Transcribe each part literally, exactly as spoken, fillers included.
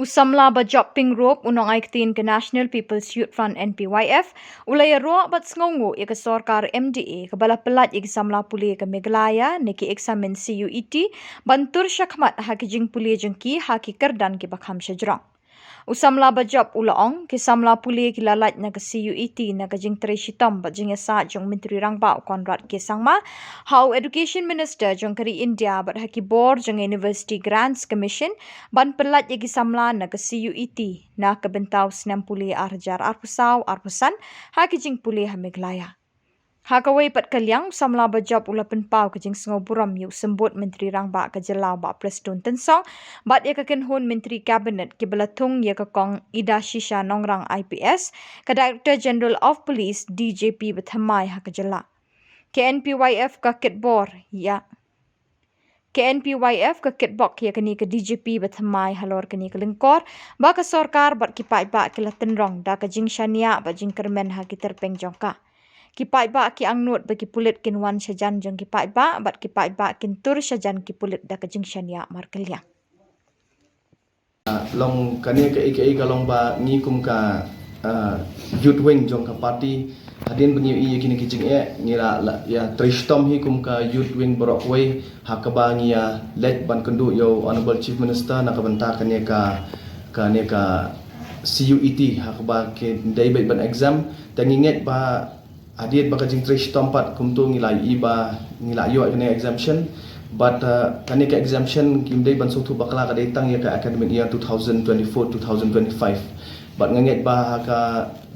U samla Bajop Pyngrope, u nongai ktien ka National People's Youth Front, N P Y F, u la ïaroh bad sngewnguh ïa ka sorkar M D A kaba la pyllait ïa ki samla pule ka Meghalaya na ki eksamin C U E T ban tur shakhmat ha ki jingpule jong ki ha ki kyrdan kiba kham shajrong. U samla Bajop u la ong, ki samla pule ki la lait na ka C U E T na ka jingtrei shitom bad jingïasaid jong u Myntri Rangbah u Conrad K Sangma, ha u Education Minister jong ka ri India bad ha ki bor jong ka University Grants Commission ban pyllait ïa ki samla na ka C U E T na ka bynta u snem pule ar hajar arphew saw arphew san ha ki jingpule ha Meghalaya. Ha kawei pat ka liang, u samla Bajop u la pynpaw ka jingsngew burom ïa u Symbud Myntri Rangbah ka jylla, u Bah Prestone Tynsong, bad ïa ka kynhun Myntri Cabinet kiba la thung ïa ka Kong Idashisha Nongrang I P S, ka Director General of Police, D G P, ba thymmai ha ka jylla. Ka N P Y F ka kitbok ïa Ka N P Y F ka kitbok ïa kane ka D G P ba thymmai halor kane ka lyngkor ba ka sorkar bad ki paidbah ki la tynrong da ka jingshaniah bad jingkyrmen ha ki tyrpeng jong ka. Ki paidbah ki angnud ba ki pulit kin wan shajan jong ki paidbah bad ki paidbah kin tur shajan ki pulit da ka jingshaniah markylliang. Long kane kaei kaei ka long ba ngi kum ka, ah, youth wing jong ka party, hadien ba ngi ïohi ïa kine ki jingeh, ngi la, la ïatrei shitom hi kum ka youth wing baroh kawei, ha kaba ngi ïaleit ban kynduh ïa u Honourable Chief Minister na ka bynta kane ka, kane ka C U E T, ha kaba ki dei beit ban exam. Te ngi ngeit ba hadien ba ka jingtrei shitom pat kumto ngi la ïohi ba ngi la ïoh ïa kane exemption. Bad, uh, kane ka exemption kim dei ban sngewthuh bakla, ka dei tang ïa ka academic year two thousand twenty-four two thousand twenty-five. Bad nga ngeit ba ha ka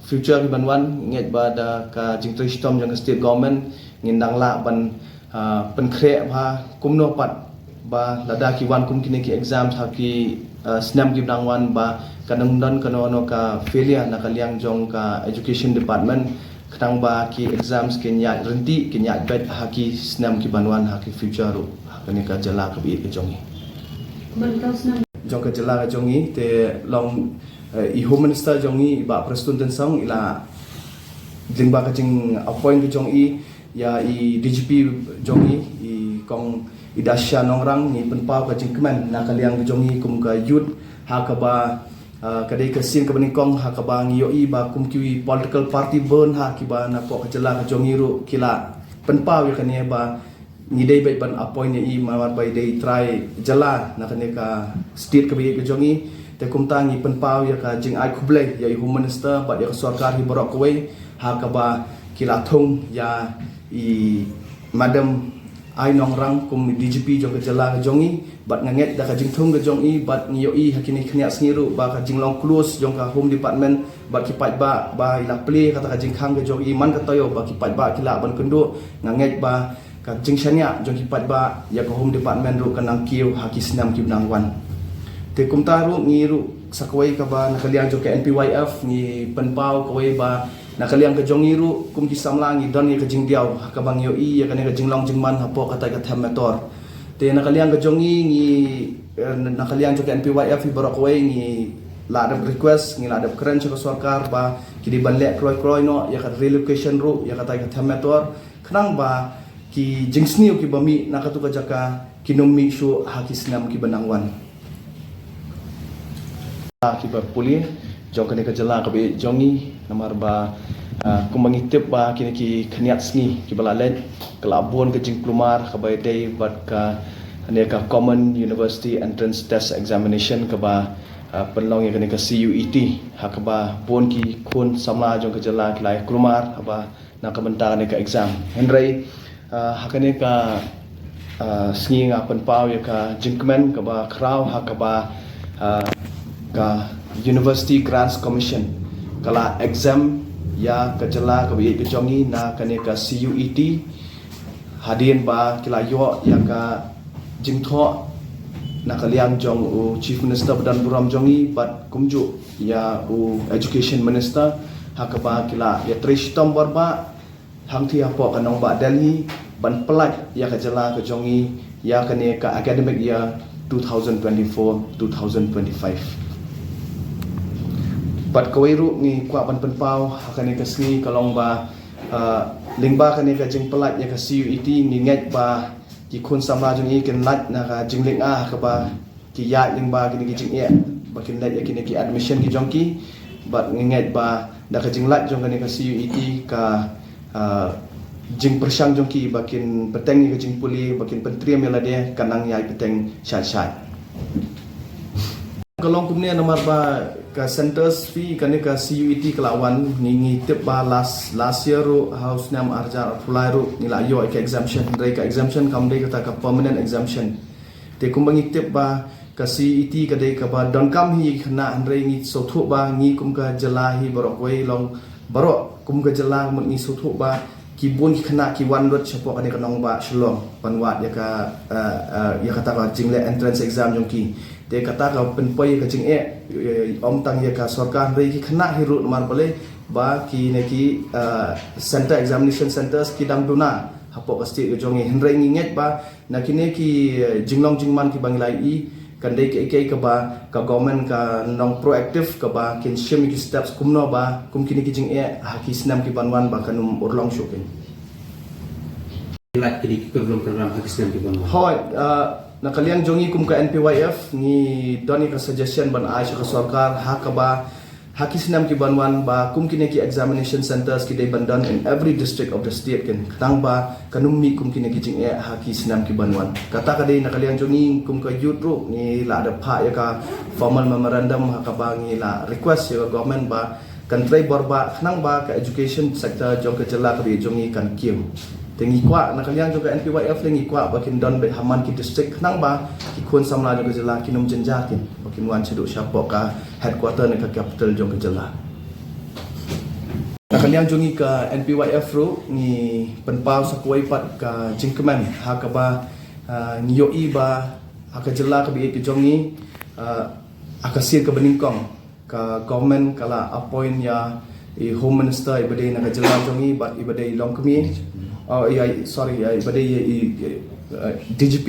future ki ban wan, nga ngeit ba da ka jingtrei shitom jong ka state government ngin dang lah ban, uh, pynkhreh bha kumno pat ba lada ki wan kum kine ki exams ha ki, uh, snem ki ba dang wan ba kan ym don kano kano ka failure na ka liang jong ka education department, khnang ba ki exams kin ïaid ryntih, kin ïaid beit ha ki snem ki ban wan, ha ki future ruh ha kane ka jylla kaba ïeit ka jong ngi. Jong ka jylla ka jong ngi te long, eh, i Home Minister jong ngi, i Bah Prestone Tynsong, i la, lyngba ka jingappoint ka jong i ïa i D G P jong ngi, i Kong Idashisha Nongrang, ngi pynpaw ka jingkmen na ka liang ka jong ngi kum ka youth, ha kaba, ah, ka dei ka sien kaba nyngkong ha kaba ngi ïohi ba kum ki political party bun ha kiba napoh ka jylla ka jong ngi ruh ki la pynpaw ïa kane ba ngi dei beit ban appoint ïa i namar ba i dei trai jylla na kane ka state kaba ïeit ka jong ngi. Te kumta ngi pynpaw ïa ka jingai khublei ïa i Home Minister bad ïa ka sorkar hi baroh kawei, ha kaba ki la thung ïa i Madam Ai Nongrang kum i D G P jong ka jylla ka jong ngi. Bad nga ngeit da ka jingthung ka jong i bad ngi ïohi ha kine ki khyndiat sngi ruh ba ka jinglong close jong ka Home Department bad ki paidbah ba i la plie kata ka jingkhang ka jong i, man ka taïew ba ki paidbah ki lah ban kynduh. Nga ngeit ba ka jingshaniah jong ki paidbah ïa ka Home Department ruh kan nang kiew ha ki snem ki ba nang wan. Te kumta ruh ngi ruh sa kawei kaba na ka liang jong ka N P Y F ngi pynpaw kawei ba na ka liang ka jong ngi ruh kum ki samla ngi don ïa ka jingdiaw ha kaba ngi ïohi ïa kane ka jinglong jingman hapoh kata ka them metor. Te na ka liang ka jong ngi, ngi, eh, na ka liang jong ka N P Y F hi baroh kawei ngi la dep request, ngi la dep kren sha ka sorkar ba ki dei ban leh kloi kloi noh ïa ka relocation ruh ïa kata ka them metor, khnang ba ki jingsniew kiba mih na katu ka jaka kin ym mih shuh ha ki snem kiba nang wan. Kiba pule jong kane ka jylla kaba ïeit jong ngi, namar ba, ah, kumba ngi tip ba kine ki khyndiat sngi kiba la leit ka la bun ka jingkulmar kaba ïadei bad kane ka Common University Entrance Test Examination kaba, ah, pynlong ïa kane ka C U E T, ha kaba bun ki khun samla jong ka jylla ki la ïa kulmar haba na ka bynta kane ka exam. Hynrei, ah, ha kane ka, ah, sngi nga pynpaw ïa ka jingkmen kaba khraw ha kaba, ah, ka University Grants Commission ka la exempt ïa ka jylla kaba ïeit ka jong ngi na kane ka C U E T, hadien ba ki la ïoh ïa ka jingthoh na ka liang jong u Chief Minister ba don burom jong ngi bad kumjuh ïa u Education Minister, ha kaba ki la ïatrei shitom bor bha hangtei hapoh ka nongbah Delhi ban pyllait ïa ka jylla ka jong ngi ïa kane ka academic year two thousand twenty-four two thousand twenty-five. Bad kawei ruh ngi kwah ban pynpaw ha kane ka sngi ka long ba, ah, lyngba kane ka jingpyllait ïa ka C U E T ngi ngeit ba ki khun samla jong ngi kin lait na ka jinglynga ha kaba ki ïaid lyngba kine ki jingeh ba kin leit ïa kine ki admission ki jong ki, bad ngi ngeit ba da ka jinglait jong kane ka C U E T, ka, ah, jingpyrshang jong ki ba kin bteng ïa ka jingpule, ba kin pyntriem ïa lade, kan nang ïai bteng shai shai. Ka long kumne namar ba ka centres fee kane ka C U E T ka la wan, ngi, ngi tip ba last, last year ruh, ha u snem arhajar arphew lai ruh, ngi la ïoh ïa ka exemption, hynrei ka exemption kam dei kata ka permanent exemption. Te kumba ngi tip ba ka C U E T ka dei kaba donkam hi khynnah, hynrei ngi sngewthuh ba ngi kum ka jylla hi baroh kawei long, baroh kum ka jylla mut ngi sngewthuh ba ki bun ki khynnah ki wan lut shapoh kane ka nongbah Shillong ban wad ïa ka, eh, eh, ïa kata ka jingleh entrance exam jong ki. Te kata ka pynpoi ïa ka jingeh, eh, ym tang ïa ka sorkar, hynrei ki khynnah hi ruh namar balei ba kine ki, eh, center, examination centres ki dang duna hapoh ka state ka jong ngi, hynrei ngi ngeit ba na kine ki, eh, jinglong jingman kiba ngi la ïohi, kan dei kaei kaei kaba ka government kan long proactive, kaba kin shim ïa ki steps kumno ba kum kine ki jingeh ha ki snem ki ban wan ba kan ym urlong shuh keiñ. Lait kine ki kynrum kynram ha ki snem ki ban wan. Hooid, ah, na ka liang jong ngi kum ka N P Y F ngi don ïa ka suggestion ban ai sha ka sorkar ha kaba ha ki snem ki ban wan ba kum kine ki examination centres ki dei ban don in every district of the state keiñ, khnang ba kan ym mih kum kine ki jingeh ha ki snem ki ban wan. Kata ka dei na ka liang jong ngi kum ka youth ruh, ngi la da phah ïa ka formal memorandum ha kaba ngi la request ïa ka government ba kan trei bor ba khnang ba ka education sector jong ka jylla ka ri jong ngi kan kiew. Te ngi kwah na ka liang jong ka N P Y F lei ngi kwah ba kin don beit ha man ki district khnang ba ki khun samla jong ka jylla kin ym jynjar keiñ ba kin wan shaduh shapoh ka headquarter ne ka capital jong ka jylla. Na ka liang jong ngi ka N P Y F ruh ngi pynpaw sa kawei pat ka jingkmen ha kaba, ah, ngi ïohi ba ha ka jylla kaba ïeit ka jong ngi, ah, ha ka sien kaba nyngkong ka government ka la appoint ïa i Home Minister iba dei na ka jylla jong ngi bad iba dei longkmie. Oh, ïa, sorry, ïa, iba dei ïa i, eh, D G P.